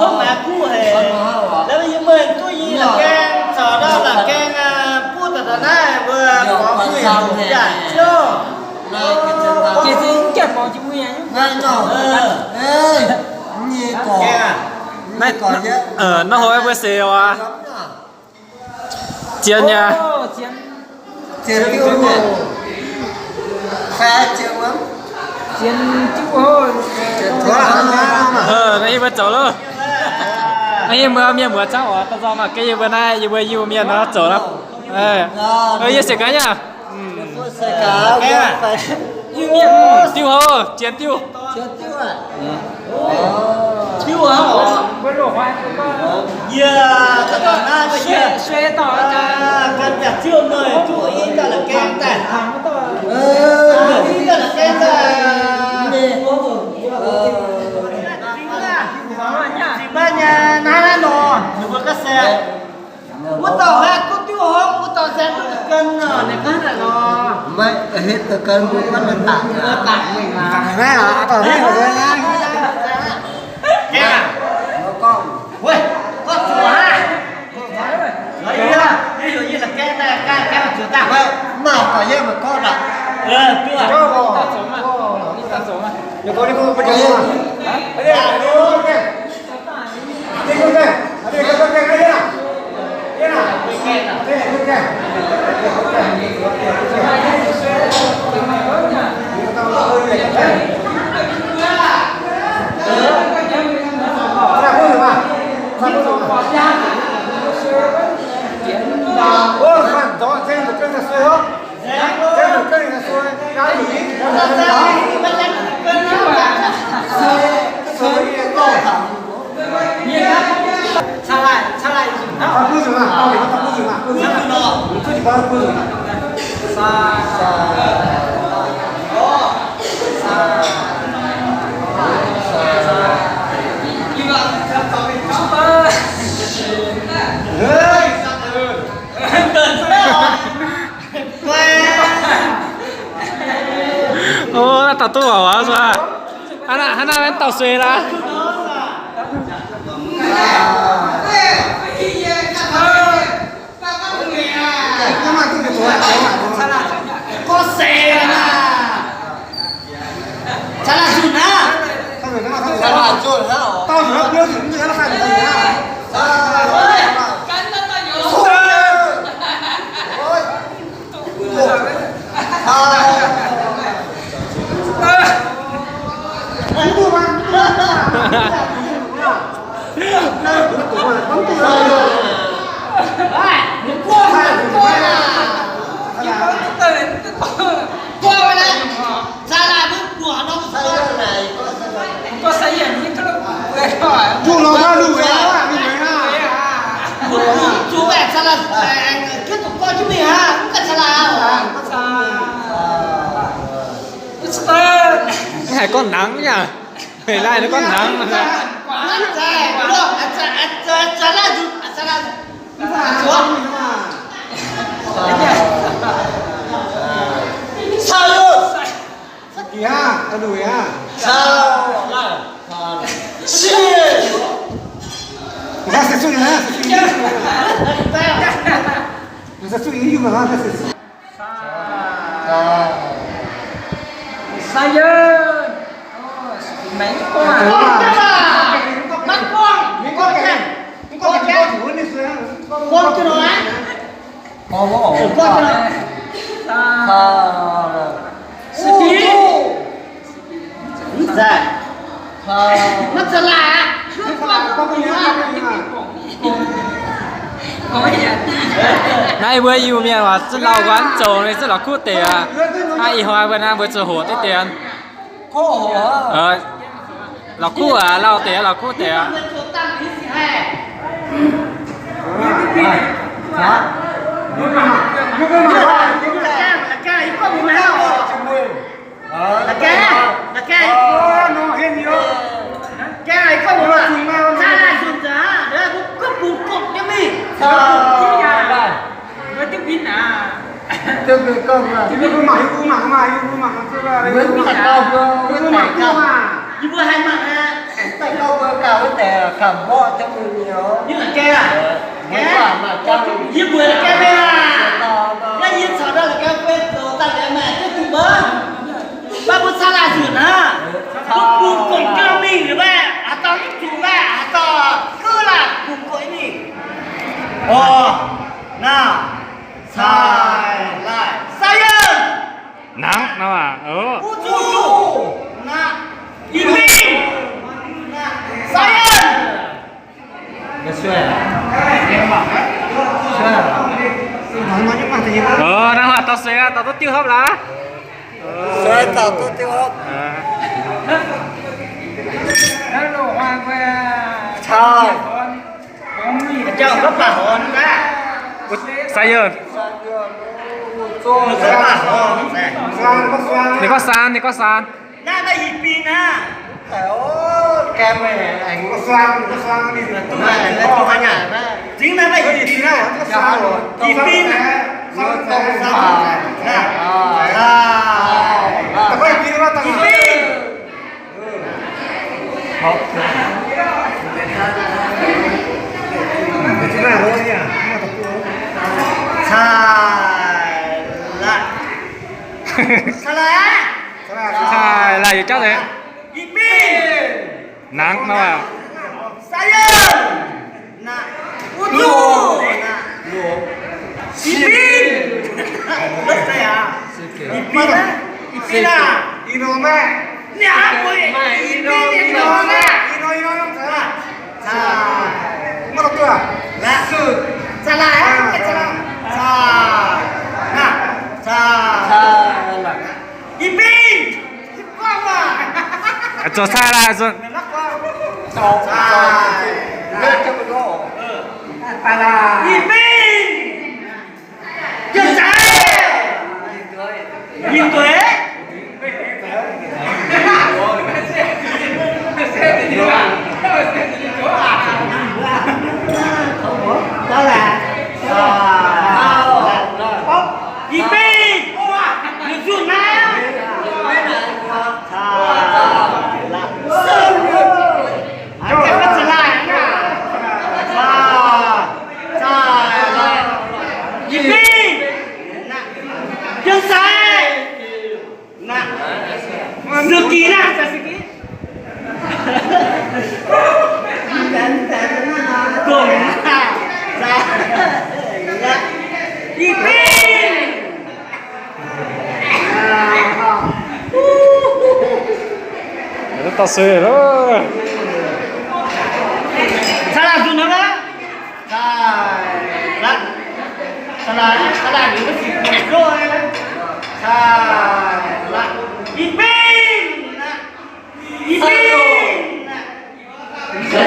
Tov maaiz guv haic. Naaiv yie mbuo duqv yie la'gaeng caux naaiv la'gaeng buov daaih naaiv mbuo gorngv duqv yaac ziouc. Naaiv, naaiv hoi mbuo seix oc. Zien nyei. Naaiv yie mbuo zoux loh. Naaiv yie mbuo mienh muoz zaangv oc, da'nzormv mangc gaax yie mbuo naaiv, yie mbuo Iu-Mienh nor zoux loh. Yie siec gaax nyei. Diuh hov, zien diuh. Yie, gan biauv ziouv meih duqv i dauh la'gaeng daaih. I dauh la'gaeng daaih. Cingx maiv nyei, naaiv naaiv nor, ninh mbuo ga'sie. Wuov dauh haiz duqv diuh horngh, wuov dauh se duqv da'gan nor, ninh ganh naaic nor. Maiv hitv da'gan mbuo maiv daaih dangc. Dangc maiv aqv, dauh hitv nor. Gengh aqv. Wuov, gorngv zuqc aqv. Ov, naaiv dauh duqv waac waac zuqc aqv. Hnangv naaiv, hnangv naaiv dauh sueih laaix. Gorngv seix aqv. Caux laanh nzunc aqv. Caux laanh nzunc aqv. Mv haih gorngv nangv nyei. Mv haih gorngv nangv. Sai yơn. Maiv gorngv aqv. Maiv gorngv. Gorngv jienv nor aqv. Gorngv jienv nor. Mv zeiz. Maiv zeiz laaic aqv. Naaiv mbuo Iu-Mienh waac zungv lauh nqoi mv zoux, ninh zungv la'kuqv deix aqv. Ih hnoi mbuo naaiv mbuo zuqc hoqc deix deix. La'kuqv aqv, lauh deix, la'kuqv deix aqv. Yie mbuo haih mangc aqv. Daaih gauh mbuo gauh wuov deix kaux mborqv jienv mbuo nyei oc. Yie mbuo la'gaeng mingh aqv. Naaiv yie caux ndau la'gaeng fei zoux daaih liuz maengc jienv duqv mbuo. Mv baac mbuo caux laanh nzunc hnangv. Mbuo bungx gong jienv mingh liuz maiv haaix dauh mv zuqc maiv haaix dauh gouv laanh bungx gong mingh. Orv, naaiv, cai, laih, sai yien. Nangv nor aqv. Uv zuqc, naaiv, ih mingh, sai yien. Ov, naaiv maaih dauh sueih aqv, dauh duqv diuh hopv laaix. Sueih dauh duqv diuh hopv. Cai. Sai yien. Ninh gorngv saan, ninh gorngv saan. Jingx naaiv, naaiv jingx naaiv, yie fingx. Yie fingx. Cai laaih. Cai laaih. Cai laaih, yietc jauv deix. Yie fingx. Nangv nor aqv. Sai yienh. Naaiv. Wuov zuqc. Naaiv. Yie fingx. Yie fingx naaiv. Yie fingx naaiv. Ih nor maiv. Naaiv mbuo yie fingx ih nor maiv. Ih nor, ih nor, ih nor. Cai. Maiv duqv duqv. Laaih. Cai laaih. Cai laaih. Cai. Naaiv. Cai. Cai laaih. Yie fingx. Zoux cai laaih, zoux. Yie fingx. Yie fingx. Yie fingx. Yie fingx. Yie fingx. Yie fingx. Yie fingx. Yie fingx. Naaiv. Sư Ki naaiv, sư Ki. Dongh naaiv. Yie fingx. Dauh sueih loh. Cai laaih nzunc hnangv naaiv. Cai laaih. Cai laaih, cai laaih, liuz maiv sic kuonx nzoih. Cai laaih. Yie fingx naaiv. Yie fingx naaiv. Cai, cai,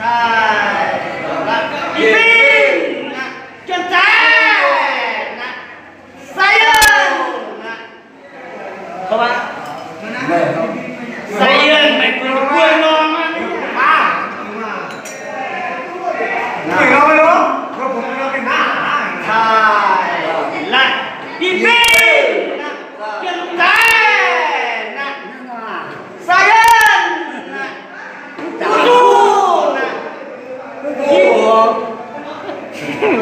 cai laaih. Yie fingx naaiv. Juonh zaaix naaiv. Sai yienh naaiv. Sai yienh, meih gueix norm aqv. Cai laaih. Yie fingx naaiv. Juonh zaaix naaiv. Sai yienh naaiv. Wuov zuqc naaiv.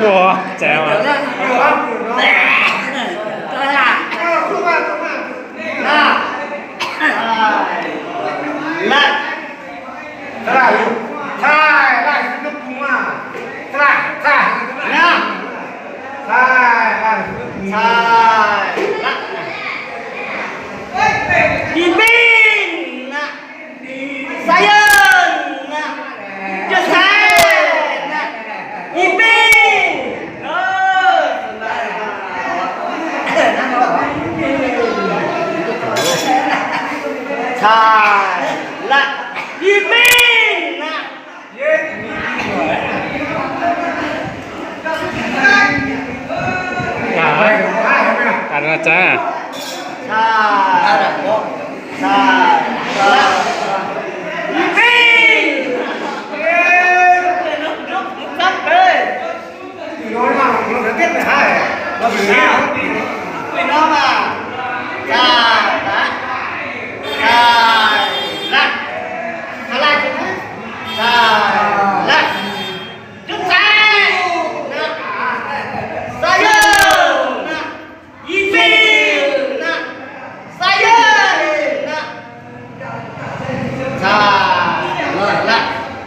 Wuov, zauv aqv. Yie fingx naaiv. Sai yienh naaiv. Juonh zaaix naaiv. Yie fingx. Cai laaih. Yie fingx naaiv.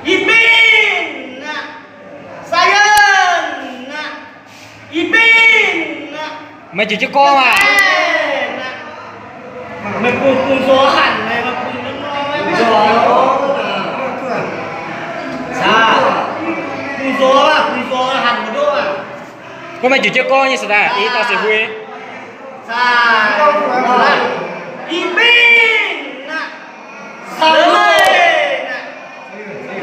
Yie fingx naaiv. Sai yienh naaiv. Yie fingx naaiv. Meih ziouc jienv gorngv aqv. Meih bungx, bungx nzox hanc, meih bungx nzox, bungx nzox hanc mv duqv aqv. Gorngv meih ziouc jienv gorngv nyei se daaih, i dauh se mbuo. Yie fingx naaiv.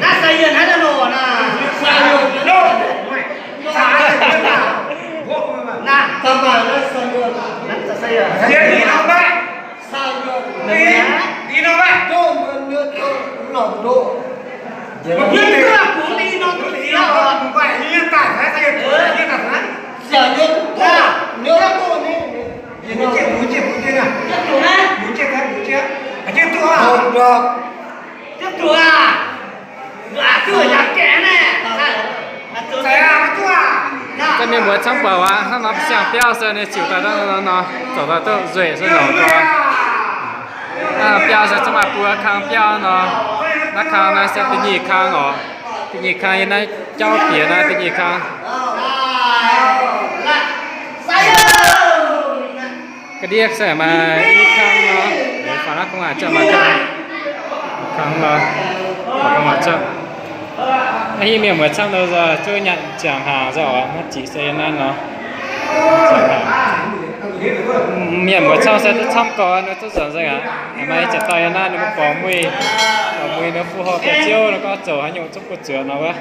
Naaiv sai yienh hnangv naaiv nor naaiv. Naaiv. Naaiv sai yienh. Da'mienh mbuo camv buatc aqv, hnangv nor siang-biauv se ninh ziouc daaih ndau nor, zoux daaih duqv nzueic se nor. Biauv se zungv maaih buo kang biauv nor. Naaiv kang naaiv se da'nyeic kang oc. Da'nyeic kang yiem naaiv jauv bieqc naaiv da'nyeic kang. Ga'ndiev se maaih i kang nor, faaux naaiv gu'nguaaic ziangh maaih kang, kang nor, faaux gu'nguaaic ziangh. Naaiv hingv mienh muoz camv nor, zuqc nyanc ziangh hnaangx nzengc oc. Naaiv ziqc se yiem naaiv nor. Mienh muoz camv se duqv camv gorx nor, duqv nzengc aqv. Maaih jiex daaih yiem naaiv ninh mbuo borngz muic, borngz muic nor, fu horpc biauv-ziouv nor, gorngv zoux haaix nyungc zungv butv zuoqc nor wuov.